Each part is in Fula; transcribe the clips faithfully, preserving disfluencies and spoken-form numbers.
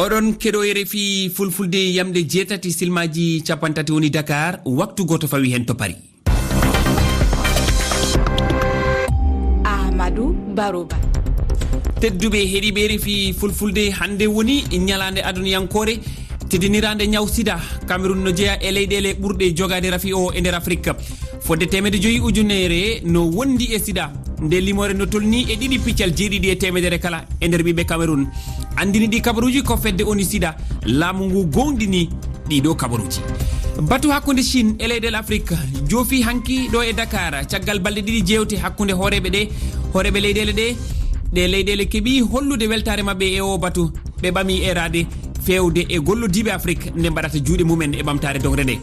Oɗon keɗo R F I Fulfulde, yamde jeetati silmaaji capanɗe tati woni Dakar, waktu gooto fawi heen to Paris. Ahmadou Baroba. Tedduɓe heɗiiɓe R F I Fulfulde, hannde woni ñalaande aduniyankoore teddiniraande ñaw sida. Cameroun no jeyaa e leyɗeele ɓurɗe jogaade rafi o e nder Afrik. Fodde teemedde joyi ujunere no wondi e sida. Nde limoore no tolnii e ɗiɗi piccal jeeɗiɗi e teemedere kala e nder ɓiɓɓe Cameroun. Anndini ɗi kabaruuji ko fedde onu sida. Laamu ngu goongɗini ɗiɗo kabaruuji. Batu hakkunde Chine e leyɗeele Afrik joofi hanki ɗo e Dakar, caggal balɗe ɗiɗi jeewte hakkunde hooreeɓe ɗe, hooreeɓe leyɗeele ɗe. Ɗe leyɗeele keɓi hollude weltaare maɓɓe e o batu. Ɓe ɓami eeraade feewde e gollodiiɓe Afrik nde mbaɗata juuɗe mumen e ɓamtaare dogre nde.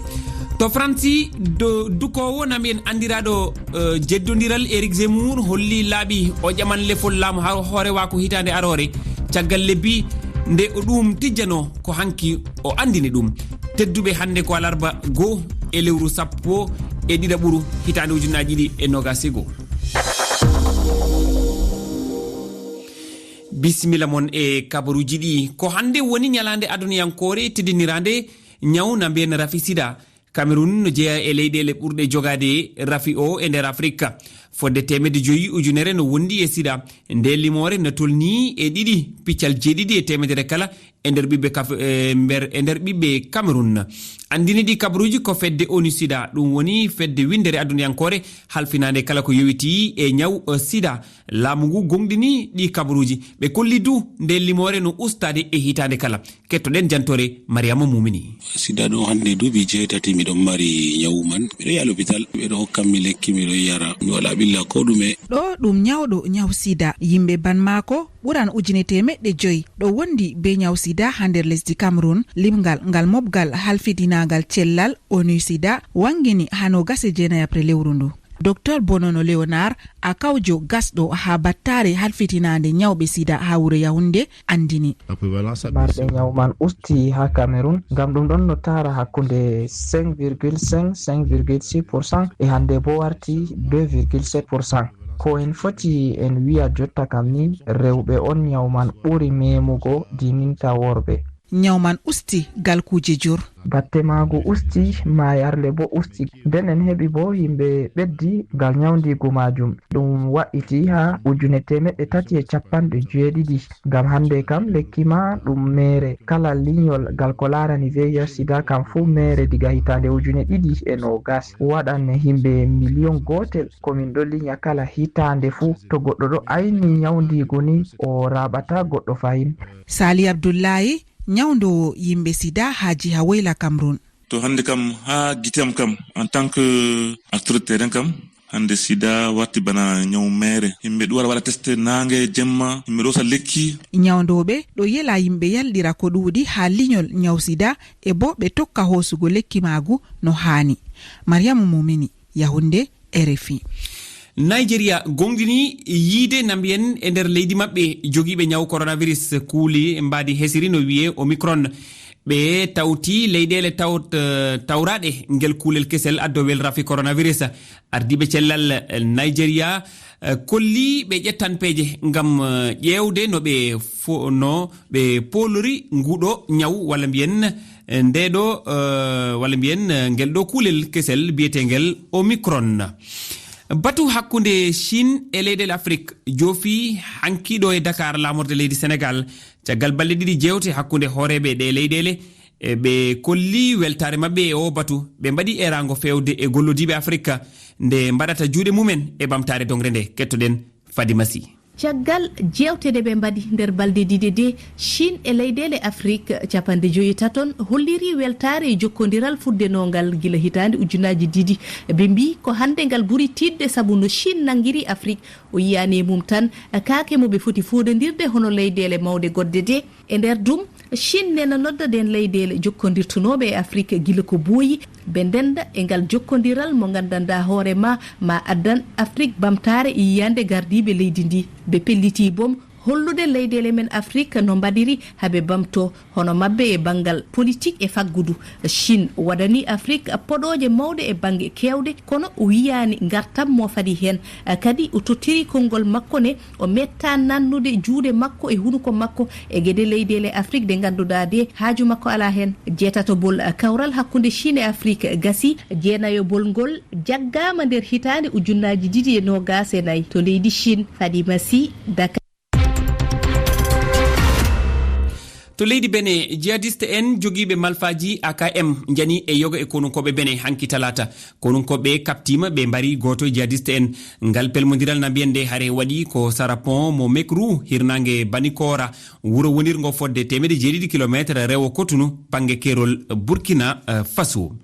To Faransi, do-, dukoowo nam en anndiraaɗo, eh, jeddondiral Éric Zemmour holli laaɓi o ƴaman lefol laamu har-, hoorewaako hitaande aroore, caggal lebbi nde o ɗum tijjanoo ko hanki o anndini ɗum. Tedduɓe, hannde ko alarba goo e lewru sappo e ɗiɗaɓuru hitaande ujunnaaji ɗiɗi e noogaas e goo. Bisimilla mon e kabaruuji ɗi. Ko hannde woni ñalaande aduniyankoore teddiniraande ñaw na mbiyen rafi sida. Cameroun no jeyaa e leyɗeele ɓurɗe jogaade rafi o e nder Afrik. Fodde teemedde joyi ujunere no wondi e sida. Nde limoore no tolnii e ɗiɗi piccal jeeɗiɗi e teemedere kala e nder ɓiɓɓe kaf-, e nder, e nder ɓiɓɓe Cameroun. Anndini ɗi kabaruuji ko fedde onu sida, ɗum woni fedde winndere aduniyankoore halfinaande kala ko yowitii e ñaw, eh, sida. Laamu ngu goongɗini ɗi kabaruuji. Ɓe kolli du nde limoore no ustaade e hitaande kala. Kettoɗen jantoore Mariama Mumini. Sida ɗo hannde duuɓi jeetati miɗon mari ñawu man. Miɗo yaha lopital, ɓe ɗo hokkan mi lekki, miɗo yara. Mi walaa ɓilla ko ɗume. Ɗo ɗum ñawɗo ñaw sida. Yimɓe ban maako ɓuran ujine teemeɗɗe joyi. Ɗo wondi be ñaw sida haa nder lesdi Cameroun. Limgal ngal mobgal halfidinaagal cellal onu sida wangini haa noogas e jeenayi après lewru ndu. Doktor Bonono Leonard, a kawjo gasɗo haa battaare halfitinaande ñawɓe sida haa wuro Yaoundé, anndini. Marɓe ñaw man usti haa Cameroun, ngam ɗum ɗon no taara hakkunde cinq virgule cinq, cinq virgule six pour cent, e hannde boo warti deux virgule sept pour cent. Ko en foti en wi'a jotta kam ni, rewɓe on ñaw man ɓuri meemugo diminta worɓe. Ñaw man usti galkuuje jur. Batte maagu usti, maayarle boo usti. Nden en heɓi boo yimɓe ɓeddi gal ñawndiigu maajum. Ɗum wa'iti haa ujune teemeɗɗe tati e cappanɗe jeeɗiɗi. Ngam hannde kam lekki ma ɗum meere. Kala linyol gal ko laarani V I H sida kam fuu meere diga hitaande ujune ɗiɗi e noogas. Waɗan yimɓe miliyon gootel ko min ɗo linya kala hitaande fuu. To goɗɗo ɗo ayni ñawndiigu ni, o raaɓataa goɗɗo fahin. Sali Abdullahi, ñawndoowo yimɓe sida haa jiha woyla Cameroun. To hannde kam, haa gite am kam, en tant que acteur de terrain kam, hannde sida warti bana ñaw meere. Yimɓe ɗuwara waɗa teste naange, jemma, yimɓe ɗo hosa lekki. Ñawndooɓe ɗo yela yimɓe yalɗira ko ɗuuɗi haa linyol ñaw sida e bo ɓe tokka hoosugo lekki maagu no haani. Mariama Mumini, Yaoundé, R F I. Nigeria goongɗini yiide na mbiyen e nder leydi maɓɓe jogiiɓe ñaw coronavirus kuuli mbaadi hesiri no wiyee Omicron. Ɓe tawti leyɗeele tawt-, eh, tawraaɗe ngel kuulel kesel addowel rafi coronavirus. Ardiiɓe cellal, eh, Nigeria, eh, kolli ɓe ƴettan peeje ngam, eh, ƴeewde no ɓe fo-, no ɓe poolori nguɗo ñaw walla mbiyen, eh, ndeɗo, eh, walla mbiyen, eh, ngel ɗo kuulel kesel biyeteengel Omicron. Batu hakkunde Chine e leyɗeele Afrik joofi hanki ɗo e Dakar, laamorde leydi Senegal, caggal balɗe ɗiɗi jeewte hakkunde hooreeɓe ɗe leyɗeele, e ɓe kolli weltaare maɓɓe e o batu. Ɓe mbaɗi eeraango feewde e gollodiiɓe Afrik nde mbaɗata juuɗe mumen e ɓamtaare dongre nde. Kettoɗen Fadima Sy. Caggal jeewte ɗe ɓe mbaɗi nder balɗe ɗiɗi ɗe, Chine e leyɗeele Afrik capanɗe joyi e taton hollirii weltaare e jokkondiral fuddenongal gila hitaande ujunaaji ɗiɗi. Ɓe mbii ko hannde ngal ɓuri tiiɗde sabu no Chine nanngiri Afrik, o yiyaani e mum tan kaake mo ɓe foti fooɗondirde hono leyɗeele mawɗe goɗɗe ɗe. E nder ɗum, Chine nee na nodda ɗeen leyɗeele jokkondirtunooɓe e Afrik gila ko ɓooyi, ɓe ndennda e ngal jokkondiral mo nganndanɗaa hoore maa, maa addan Afrik ɓamtaare e yiyannde gardiiɓe leydi ndii. Ɓe pellitii boom Hollude leyɗeele men Afrik no mbaɗiri haa ɓe ɓamtoo hono maɓɓe e banngal politik e faggudu. Chine waɗanii Afrik podooje mawɗe e bannge keewɗe, kono o yiyaani ngartam mo fadi heen. Kadi o tottiri konngol makko ne, o metta nannude juuɗe makko e hunuko makko e geɗe leyɗeele Afrik ɗe ngannduɗaa ɗe haaju makko alaa heen. Jeetato bol kawral hakkunde Chine e Afrik gasi, jeenayo bol ngol jaggaama nder hitaande ujunnaaji ɗiɗi e noogaas e nayi to leydi Chine. Fadima Sy, Dakar. To leydi Bene, jihadiste en jogiiɓe malfaaji A K M njani e yoga e konunkooɓe Bene hanki talaata. Konunkooɓe kaɓtiima, ɓe mbari gooto e jihadiste en. Ngal pelmondiral na mbiyen nde hare waɗi ko Sarapon mo Mekru, hirnaange Banikora, wuro wonirngo fodde teemedde jeeɗiɗi kilomeetre rewo Kotunu, bannge keerol Burkina, eh, Faso.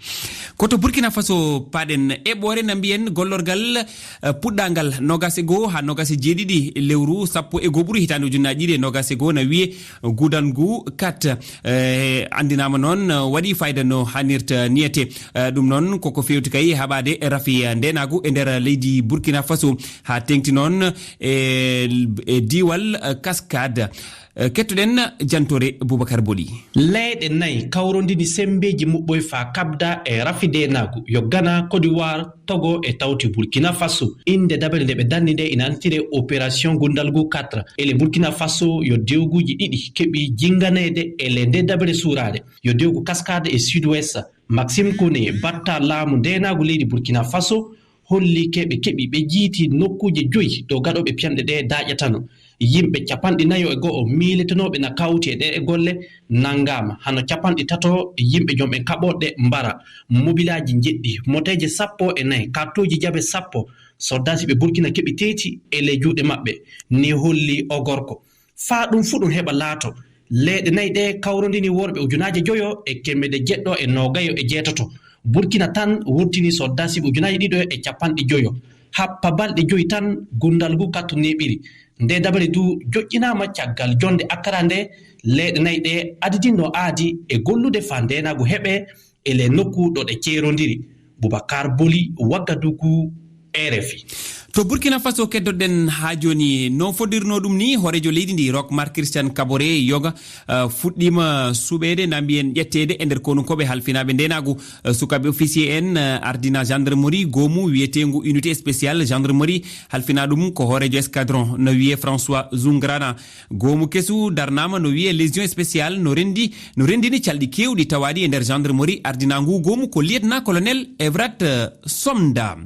Ko to Burkina Faso paaɗen. Eɓɓoore na mbiyen gollorgal, eh, puɗɗaangal noogaas e goo haa noogaas e jeeɗiɗi lewru sappo e goɓru hitaande ujunnaaji ɗiɗi e noogaas e goo na wiyee Gudangu kat, eh, anndinaama noon, eh, waɗi fayda no haanirta niyete. Eh, ɗum noon koko feewti kay haɓaade rafi, eh, ndeenaagu e nder leydi Burkina Faso, haa teeŋti noon e, e diiwal, eh, Cascade. Eh, kettoɗen jantoore Boubacar Boli. Leyɗe nayi kawrondini semmbeeji muɓɓoy faa kaɓda e rafi ndeenaagu yo Ghana, Côte d'Ivoire, Togo e tawti Burkina Faso. Innde dabere nde ɓe danni nde ina annditire Opération Gundalgu quatre. Ele Burkina Faso yo dewguuji ɗiɗi keɓi jinnganeede ele nde dabere suuraare. Yo dewgu Cascade e Sud-Ouest. Maxime Koné, batta laamu ndeenaagu leydi Burkina Faso, holli keɓe keɓi ɓe jiiti nokkuuje joyi ɗo gaɗooɓe piyanɗe ɗe daaƴatano. Yimɓe capanɗe nayo e go'o miiletenooɓe na kawti e ɗee golle nanngaama, hano capanɗe tato yimɓe jom en kaɓooɗe mbara. Mobilaaji njeɗɗi, moteeje sappo e nayi, kartooji jabe sappo, soddaasiiɓe Burkina keɓi teeti e ley juuɗe maɓɓe, ni holli o gorko. Faa ɗum fuu ɗum heɓa laato, leyɗe nayi ɗee kawrondini worɓe ujunaaje joyo e kemmeɗe jeɗɗo e noogayo e jeetato. Burkina tan wurtini soddaasiiɓe ujunaaje ɗiɗo e capanɗe joyo. Happa balɗe joyi tan gundalgu kattu neeɓiri. Nde dabare du joƴƴinaama caggal jonnde Akara nde leyɗe nayi ɗee adidinno aadi e gollude faa ndeenaagu heɓe e le nokku ɗo ɗe ceerondiri. Boubacar Boli, Ouagadougou, R F I. To Burkina Faso keddoɗen haa jooni. No foddirnoo ɗum ni, hooreejo leydi ndi, Roch Marc Christian Kaboré Yoga, eh, fuɗɗiima suɓeede, na mbiyen ƴetteede e nder konunkooɓe halfinaaɓe ndeenaagu. Eh, sukaaɓe officier en, eh, ardina gendarmerie goomu wiyeteengu unité spéciale gendarmerie, halfinaa ɗum ko hooreejo escadron, no wiyee François Zungrana. Goomu kesu darnaama no wiyee Légion spéciale, no renndi, no renndini calɗi keewɗi tawaaɗi e nder gendarmerie ardinaa nguu goomu ko lieutenant-colonel Evrat, eh, Somda.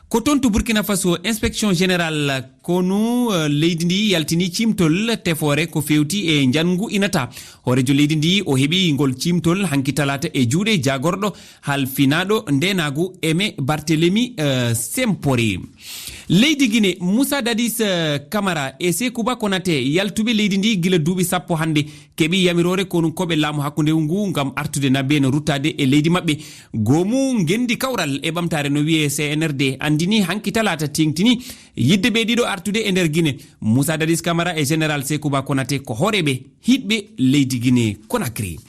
Ko toon to Burkina Faso, inspection générale konu, eh, leydi ndi yaltini ciimtol tefoore ko feewti e njanngu inata. Hooreejo leydi ndi o heɓi ngol ciimtol hanki talaata e juuɗe jaagorɗo halfinaaɗo ndeenaagu Aimé Barthélemy, eh, Sempore. Leydi Gine, Moussa Dadis, eh, Camara e Sekouba Konaté, yaltuɓe leydi ndi gila duuɓi sappo hannde, keɓi yamiroore konunkooɓe laamu hakkundewu ngu ngam artude na mbiyen ruttaade e leydi maɓɓe. Goomu ngenndi kawral e ɓamtaare no wiyee C N R D anndini hanki talaata teeŋtini yidde ɓe ɗiɗo artude e nder Gine. Moussa Dadis Camara e Général Sekouba Konaté ko hooreeɓe hiɗɓe leydi Gine Conakry.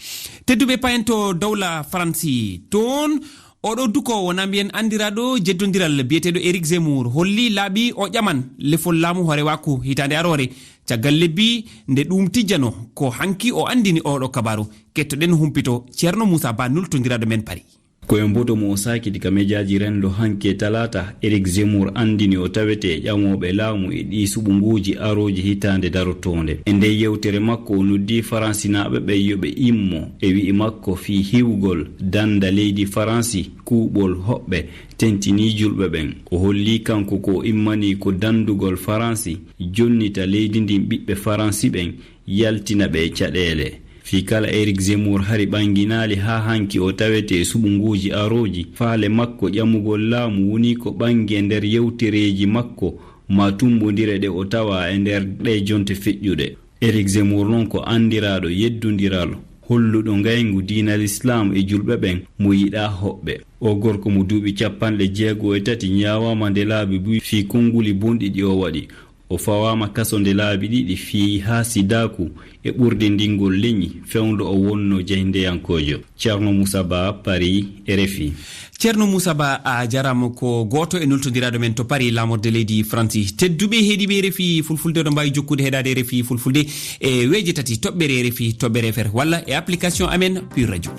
Tedduɓe, payen to dowla Faransi. Toon, oɗo dukoowo na mbiyen anndiraaɗo jeddondiral biyeteeɗo Éric Zemmour holli laaɓi o ƴaman lefol laamu hoorewaaku hitaande aroore. Caggal lebbi nde ɗum tijjano, ko hanki o anndini oɗo kabaaru. Kettoɗen humpito Ceerno Moussa Ba, nultondiraaɗo men Paris. Ko e mboto mo o saakiti ka mejaaji renndo hanki e talaata, Éric Zemmour anndini o tawete ƴamooɓe laamu e ɗii suɓunguuji arooji hitaande darotoonde. E ndee yewtere makko, o noddi Faransinaaɓe ɓen yo ɓe immo, e wi'i makko fii hiwgol dannda leydi Faransi, kuuɓol hoɓɓe, tentinii julɓe ɓen. O holli kanko ko o immanii ko danndugol Faransi, jonnita leydi ndin ɓiɓɓe Faransi ɓen, yaltina ɓe e caɗeele. Fii kala Éric Zemmour hari ɓanginaali haa hanki o tawete e suɓunguuji arooji, faale makko ƴamugol laamu woni ko ɓangi e nder yewtereeji makko maa tummbondire ɗe o tawa e nder ɗee jonte feƴƴuɗe. Éric Zemmour non ko anndiraaɗo yeddondiral, holluɗo ngayngu diina Lislaam e julɓe ɓen mo yiɗaa hoɓɓe. Oo gorko mo duuɓi capanɗe jeego e tati ñaawaama nde laabi buy fii konnguli bonɗi ɗi o waɗi. O fawaama kaso nde laabi ɗiɗi fii haasidaaku e ɓurde ndingol leñi, fewndo o wonno jaayndeyankoojo. Ceerno Muusa Ba, Paris, R F I. Ceerno Muusa Ba, a jaraama, ko gooto e nultondiraaɗo men to Paris, laamorde leydi Faransi. Tedduɓe heɗiiɓe R F I Fulfulde, oɗon mbaawi jokkude heɗaade R F I Fulfulde e weeje tati, toɓɓere R F I, toɓɓere F R, walla e application amen Pure Radio.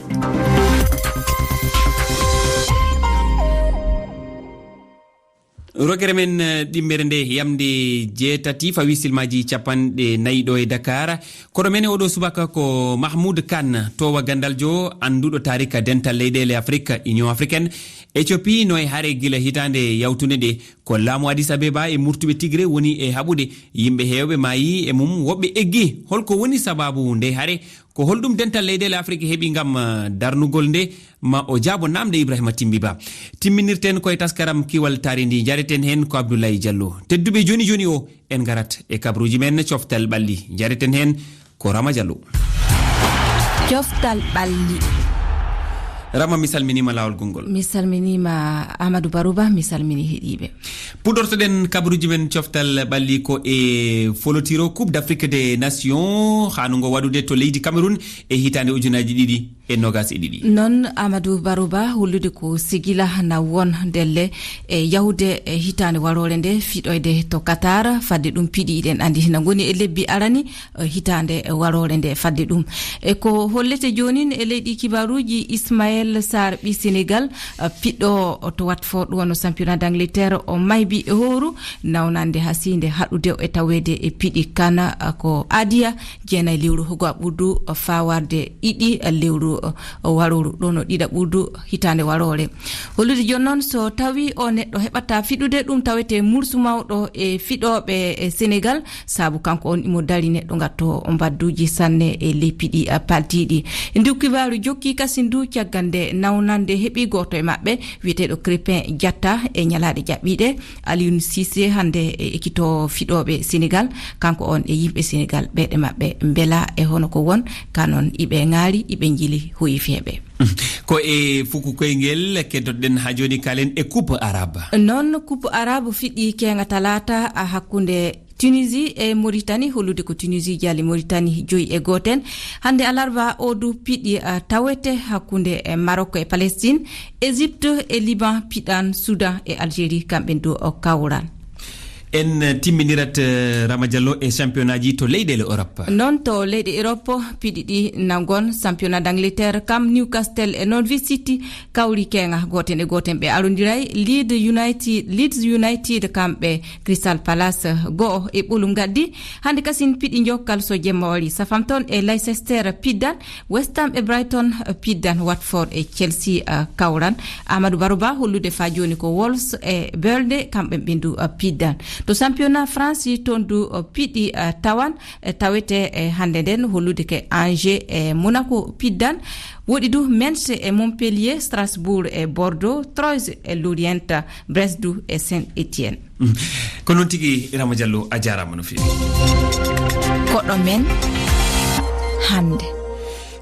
Rogere men, eh, ɗimmere nde yamde jeetati fawi silmaaji capanɗe nayi ɗo e Dakar. Koɗo men e oɗo subaka ko Mahmoud Khan, toowa gandaljo, annduɗo taarika dental leyɗeele Afrik, Union Africaine. Éthiopie no e hare gila hitaande yawtunde nde. Ko laamu Addis Abeba e murtuɓe Tigre woni e haɓude. Yimɓe heewɓe maayi e mum, woɓɓe eggi. Holko woni sabaabu nde hare? Ko holɗum dental leyɗeele Afrik heɓi ngam, eh, darnugol nde? Ma o jaabo namde Ibrahima Timbi Ba. Timminirten ko e taskaram Kiwal Taari ndi, njareten heen ko Abdoulaye Diallo. Tedduɓe, jooni jooni o, en ngarat e kabruuji men coftal ɓalli. Njareten heen ko Rama Diallo. Coftal ɓalli. Rama, mi salminiima laawol gonngol. Mi salminiima Amadou Barouba, mi salmini heɗiiɓe. Puɗɗortoɗen kabruuji men coftal ɓalli ko e folotiro Coupe d'Afrique des Nations, haanungo waɗude to leydi Cameroun e hitaande ujunaaji ɗiɗi e noogaas e ɗiɗi. Noon, Amadou Barouba, hollude ko sigila na won ndelle e yahude e hitaande waroore nde, fiɗoyde to Qatar, fadde ɗum piɗi, eɗen anndi hina ngoni e lebbi arani, eh, hitaande waroore nde fadde ɗum. E ko hollete joonin e leydi kibaaruuji, Ismaël Sarr, ɓi Senegal, eh, piɗɗo to Watford, wano championnat d'Angleterre, o maybi e hooru, nawnande hasiinde haɗude e taweede e piɗi kana, eh, ko adiya, jeenayi lewru hugo ɓurdu, eh, fawarde ɗiɗi, eh, lewru, eh, warooru, ɗo no ɗiɗa ɓurdu hitaande waroore. Hollude jooni noon, so tawi o neɗɗo heɓata fiɗude, ɗum tawete mursu mawɗo e fiɗooɓe e Senegal, sabu kanko on imo dari neɗɗo gatto mbadduuji sanne e ley piɗi, a, paltiiɗi. Ndu kibaaru jokki kasin du caggal nde nawnande heɓi gooto e maɓɓe wiyeteeɗo Crépin Diatta e ñalaaɗe jaɓɓiiɗe. Aliou Cissé hannde e ekito fiɗooɓe Senegal, kanko on e yimɓe Senegal ɓeeɗe maɓɓe mbela e hono ko won ka noon iɓe ŋaari, iɓe njili hoyi feeɓe. Ko e fuku koyngel keddoɗen haa jooni, kaalen e Coupe Arabe. Noon, Coupe Arabe fiɗɗi keeŋa talaata, a, hakkunde Tunisie e Mauritanie, hollude ko Tunisie jali Mauritanie joyi e gooten. Hannde alarba o du piɗi, a, tawete hakkunde e Maroc e Palestine, Égypte e Liban piɗan, Soudan e Algérie kamɓe du o kawran. En timminirat, eh, Rama Diallo, e championnat ji to leyɗeele Europe. Noon, to leyɗe Europe, piɗi ɗi nangon championnat d'Angleterre, kam Newcastle e Norwich City kawri keeŋa, gooten e gooten ɓe arondiray. Leeds United, Leeds United kamɓe Crystal Palace go'o e ɓolum gaddi. Hannde kasin piɗi jokkal so jemma wari. Southampton e Leicester piddan, West Ham e Brighton piddan, Watford e Chelsea, eh, kawran. Amadou Barouba hollude faa jooni ko Wolves e Burnley, kamɓe ɓe du, eh, piddan. To championnat France, toon du, eh, piɗi, eh, tawan, eh, tawete, eh, hannde nden, hollude ke Angers e Monaco piddan. Woɗi du Metz e Montpellier, Strasbourg e Bordeaux, Troyes e Lorient, Brest du e Saint-Étienne. Mm. Ko noon tigi, Rama Diallo, a jaaraama no feewi. Koɗo men hannde.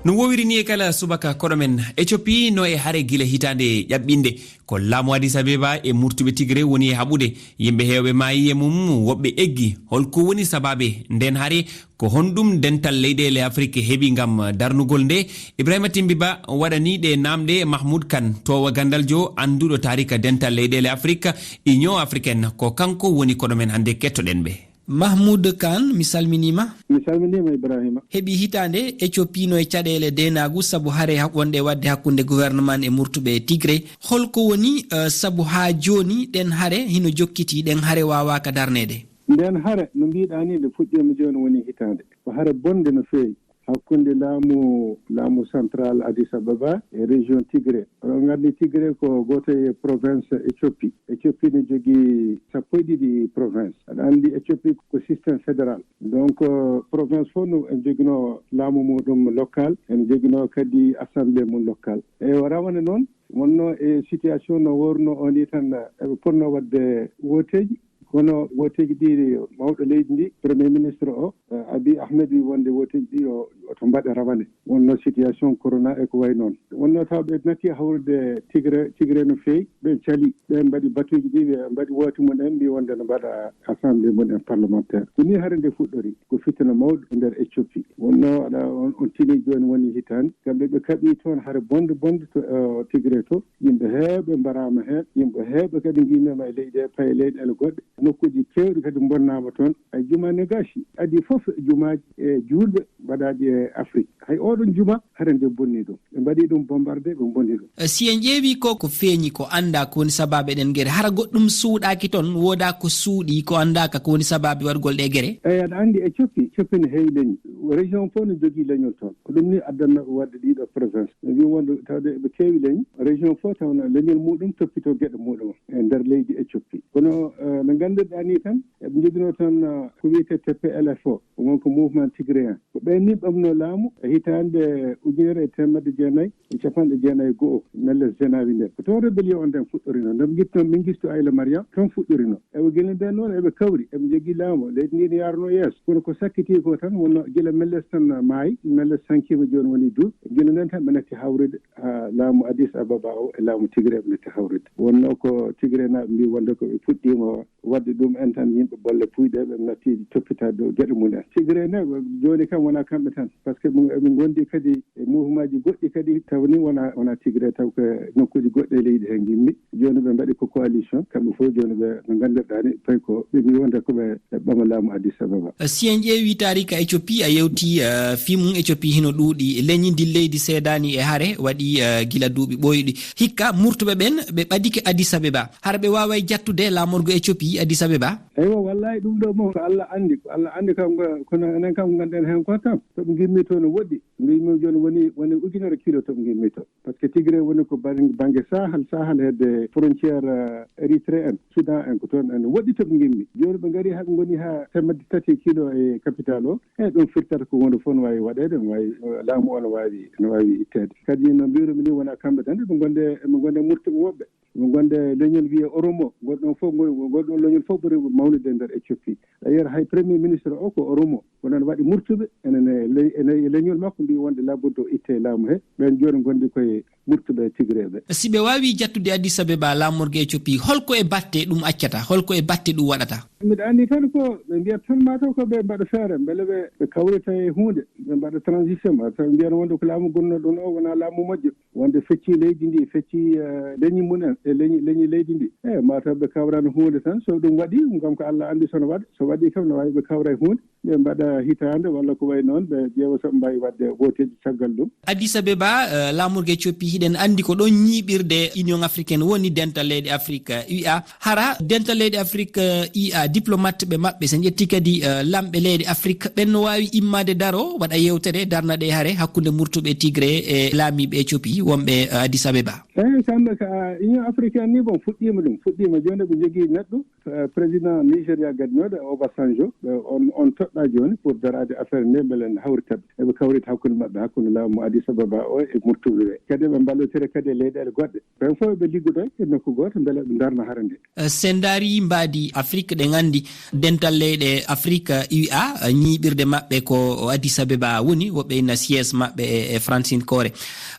No woowiri ni e kala subaka koɗo men, Éthiopie no e hare gila hitaande ƴaɓɓinde. Ko laamu Addis Abeba e murtuɓe Tigre woni e haɓude. Yimɓe heewɓe maayi e mum, woɓɓe eggi. Holko woni sabaabe nden hare? Ko honɗum dental leyɗeele Afrik heɓi ngam darnugol nde? Ibrahima Timbi Ba waɗani ɗe namɗe Mahmoud Kane, toowa gandaljo annduɗo taarika dental leyɗeele Afrik, Union Africaine. Ko kanko woni koɗo men hannde, kettoɗen ɓe. Mahmoud Kane, mi salminiima. Mi salminiima, Ibrahima. Heɓi hitaande Éthiopie no e caɗeele deenaagu sabu hare hak-, wonɗe waɗde hakkunde gouvernement e murtuɓe Tigre. Holko woni, eh, sabu haa jooni ɗen hare hino jokkiti, ɗen hare waawaaka darneede? Nden hare, no mbiɗa ni, nde fuɗɗiima jooni woni hitaande. Ko hare bonde no feewi hakkunde laamu, laamu central Addis Ababa e région Tigre. Oɗon nganndi Tigre ko gooto e province Éthiopie. Éthiopie ne jogii sappo e ɗiɗi province. Aɗa anndi Éthiopie ko système fédéral. Donc, euh, province fof no en joginoo laamu muɗum local, en joginoo kadi assemblée mum local. E o rawane noon, wonno e situation no worno o ni tan, eɓe ponno waɗde woteeji. Kono wooteeji ɗi, mawɗo leydi ndi, Premier Ministre o, eh, Abiy Ahmed, wi wonde wooteeji ɗi o, oto mbaɗe rawane. Wonno situation corona e ko wayi noon. Wonno taw ɓe natti hawrude Tigré, Tigré no feewi, ɓe cali, ɓe mbaɗi batuuji ɗi, ɓe mbaɗi woote mum en, mbi wonde no mbaɗa assemblée mum en parlementaire. Ko ni hare nde fuɗɗori, ko fitina mawɗo e nder Éthiopie. Wonno aɗa on, on tini jooni woni hitaande, kamɓe ɓe kaɓi toon hare bonde bonde to, eh, Tigré to. Yimɓe heewɓe mbaraama heen, yimɓe heewɓe kadi ngiimema e leyɗe, paye leyɗeele goɗɗe. Nokkuuji keewɗi kadi mbonnaama toon. Hay juma Negashi adii fof e jumaaji e juulɓe mbaɗaaɗi e Afrik. Hay oɗon juma, hare nde bonni ɗum. Ɓe mbaɗi ɗum bombardé, ɓe bonni ɗum. Eh, si en ƴeewi ko, ko feeñi, ko annda ko woni sababu eɗen gere. Hara goɗɗum suuɗaaki toon, wooda ko suuɗi, ko anndaaka ko woni sababu waɗgol ɗe gere? Eyi, aɗa anndi Éthiopie, Éthiopie ne heewi leñi. Région fof ne jogii leñol toon. Ko ɗum ni addanno ɓe waɗde ɗiɗo présence. Ɓe mbi wonde tawde ɓe keewi leñi. Région fof tawno leñol muɗum toppito geɗe muɗum e nder leydi Éthiopie. Kono, eh, no nganndirɗaa ni tan, eɓe njogino toon, eh, ko wiyetee T P L F o, won ko mouvement tigréen. Ko ɓeen ni ɓamno laamu e hitaande ujunere e teemedde jeenayi e capanɗe jeenayi e go'o, Meles Zenawi nden. Ko toon rébellion on nden fuɗɗorino. Nde ɓe ngitti toon Mengistu Haile Mariam, toon fuɗɗorino. Eɓe gila nden noon, eɓe kawri, eɓe njogii laamu. Leydi ndi ne yaarno yeeso. Kono ko sakkiti ko tan, wonno gila Meles tan maayi, Meles sankiima jooni woni duuɓi. Gila nden tan ɓe natti hawrude, haa laamu Addis Ababa o e laamu Tigré ɓe natti hawrude. Wonno ko Tigré naaɓe mbi wonde ko ɓe puɗɗiima waɗde ɗum en tan, yimɓe bolle puyɗe ɓe natti toppitaade dow geɗe mum en. Tigré ne, jooni kam wonaa kamɓe tan, par ce que ɗum eɓe ngondi kadi e mouvement ji goɗɗi kadi, taw ni wonaa, wonaa Tigré, taw ko nokkuuji goɗɗi e leydi he ngimmi. Jooni ɓe mbaɗi ko coalition, kamɓe fof jooni ɓe, no nganndirɗaa ni, tawi ko ɓe mbi wonde ko ɓe ɓama laamu Addis Ababa. Si en ƴeewi taarika Éthiopie, a yewti, eh, fii mum Éthiopie hino ɗuuɗi. Leñi ndin leydi seedaani e hare, waɗi, eh, gila duuɓi ɓooyɗi. Hikka, murtuɓe ɓen, ɓe ɓadike Addis Abeba. Hara ɓe waaway jattude laamorgo Éthiopie Addis Abeba? Eywa, wallahi, ɗum ɗo mo ko Allah anndi, ko Allah anndi kam, ko, kono enen kam ngannden heen ko kam, to ɓe ngimmi to no woɗɗi. Ngimmi jooni woni, woni ujunere kilo to ɓe ngimmi to. Par ce que Tigré woni ko ban-, bannge Sahel, Sahel hedde frontière, eh, Érythrée en, Soudan en, ko toon en woɗɗi to ɓe ngimmi. Jooni ɓe ngari haa ɓe ngoni haa teemedde tati kilo e capital o. Eyi, ɗum firtata ko huunde fof no waawi waɗeede, no waawi, laamu o no waawi, no waawi itteede. Kadi no mbiirumi ni, wonaa kamɓe tan, eɓe ngonde, eɓe ngonde murtuɓe woɓɓe. Eɓe ngonde leñol wiyee Oromo, ngol ɗon fof, ngol, ngol ɗon leñol fof ɓuri mawnude e nder Éthiopie. D'ailleurs, hay premier ministre o ko Oromo, kono ene waɗi murtuɓe, enen e le-, ene e leñol makko mbi wonde labbude o itte e laamu he. Ɓen jooni ngondi koye murtuɓe e Tigré ɓe. Si ɓe waawii jattude Addis Abeba laamorgo Éthiopie, holko e batte ɗum accata? Holko e batte ɗum waɗata? Miɗo anndi tan ko ɓe mbiyata tan mataw ko ɓe mbaɗa feere, mbele ɓe, ɓe kawrita e huunde, ɓe mbaɗa transition, mataw ɓe mbiyata wonde ko laamu gonno ɗon o wonaa laamu moƴƴo, wonde fecci leydi ndi, fecci, eh, leñi mum en, e leñi, leñi leydi ndi. Eyi, mataw ɓe kawrano huunde tan, so ɗum waɗi, ɗum kam ko Allah anndi so no waɗa, so waɗi kam no waawi ɓe kawra e huunde. Ɓe mbaɗa hitaande walla ko wayi noon, ɓe ƴeewa so ɓe mbaawi waɗde wooteeji caggal ɗum. Addis Abeba, eh, laamorgo Éthiopie, hiɗen anndi ko ɗoon ñiiɓirde Union Africaine woni, Dental Leyɗe Afrik, eh, U A. Hara Dental Leyɗe Afrik, eh, U A, diplomateɓe maɓɓe, so en ƴetti kadi, eh, lamɓe leyɗe Afrik, ɓen no waawi immaade daro, waɗa yewtere, darna ɗe hare hakkunde murtuɓe Tigré e laamiiɓe Éthiopie wonɓe, eh, Addis Abeba. Eyi, kamɓe ka Union Africaine ni, bon, fuɗɗiima ɗum, fuɗɗiima jooni, ɓe njogii neɗɗo, eh, président Nigeria gadinooɗo, Obasanjo, ɓe on, on toɗɗaa jooni pour daraade affaire nde, mbele ne hawrita ɓe. Eɓe kawrita hakkunde maɓɓe, hakkunde laamu Addis Ababa o e murtuɓe ɓe. Kadi eɓe mballotira kadi e leyɗeele goɗɗe. Ɓen fof eɓe liggodo e nokku gooto, mbele ɓe ndarna hare nde. Eh, sen ndaari mbaadi Afrik, ɗen anndi Dental Leyɗe Afrik, U A, eh, ñiiɓirde maɓɓe ko Addis Abeba woni, woɓɓe inna siège maɓɓe e, e fransinkoore.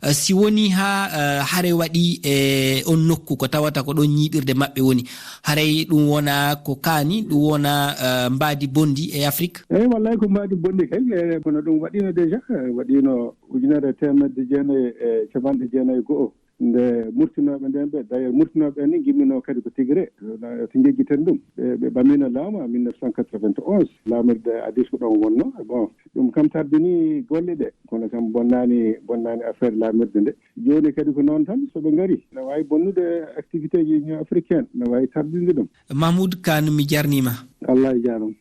Eh, si woni haa, eh, hare waɗi e on nokku, ko tawata ko ɗon ñiiɓirde maɓɓe woni, haray ɗum wona ko kaani, ɗum wona, eh, mbaadi bonndi e Afrik? Eyi, wallay ko mbaadi bonndi kay, eh, kono ɗum waɗiino déjà, eh, waɗiino ujunere e teemedde jeenayi e capanɗe jeenayi e go'o. Nde murtinooɓe nden ɓe, d'ailleurs, murtinooɓe ɓen ni ngimminoo kadi ko Tigré, to, to njejjiten ɗum. Ɓe, ɓe ɓamino laamu en mille neuf cent quatre-vingt-onze, laamirde Addis ko ɗon wonno. Bon, ɗum kam tardini golle ɗe, kono kam bonnaani, bonnaani affaire laamirde nde. Jooni kadi ko noon tan, so ɓe ngari, ne waawi bonnude activité ji Union Africaine, ne waawi tardinde ɗum. Mahmoud Kane, mi jarniima. Allah e jaaraama.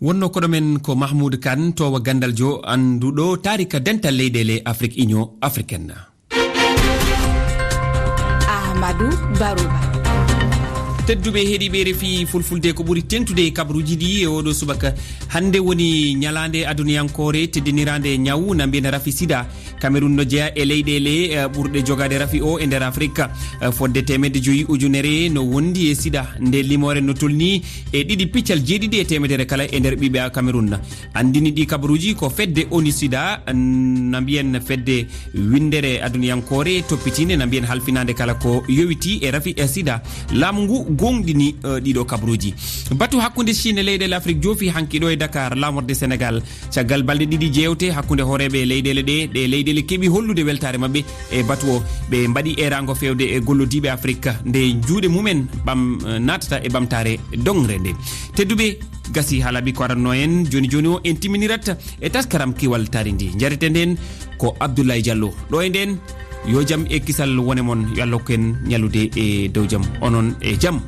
Wonno koɗo men ko Mahmoud Kane, towa Gandaljo, annduɗo taarika dental leyɗeele Afrik, Union Africaine. Ahmadou Barouba. Tedduɓe heɗiiɓe refi fulfulde, ko ɓuri tentude e kabaruuji ɗi e oɗo subaka. Hannde woni ñalaande aduniyankoore teddiniraande ñawu na mbiyen rafi sida. Kamerun no jeyaa e leyɗeele, eh, ɓurɗe jogaade rafi o e nder Afirka. Eh, fodde teemedde joyi ujunere no wondi e sida. Nde limoore no tolnii e ɗiɗi piccal jeeɗiɗi e teemedere kala e nder ɓiɓɓe a Kamerun. Anndini ɗi kabaruuji ko fedde onu sida, na mbiyen fedde winndere aduniyankoore toppitiinde, na mbiyen halfinaande kala ko yowitii e rafi e sida. Laamu ngu gooŋɗini, eh, ɗiɗo kabaruuji. Batu hakkunde Chine e leyɗeele Afrik joofi hanki ɗo e Dakar, laamorde Senegal. Caggal balɗe ɗiɗi jeewte hakkunde hooreeɓe leyɗeele ɗe, ɗe leyɗeele keɓi hollude weltaare maɓɓe e batu o. Ɓe mbaɗi eeraango feewde e gollodiiɓe Afirka nde juuɗe mumen ɓam, eh, naatata e ɓamtaare doŋre nde. Tedduɓe, gasi haa laaɓi ko aranno en jooni jooni o, en timminirat e taskaram Kiwal Taarindi. Njareten nden ko Abdoulaye Diallo. Ɗo e nden, yo jam e kisal wone mon, yo Allah hokku en ñallude e dow jam. Onon e jam.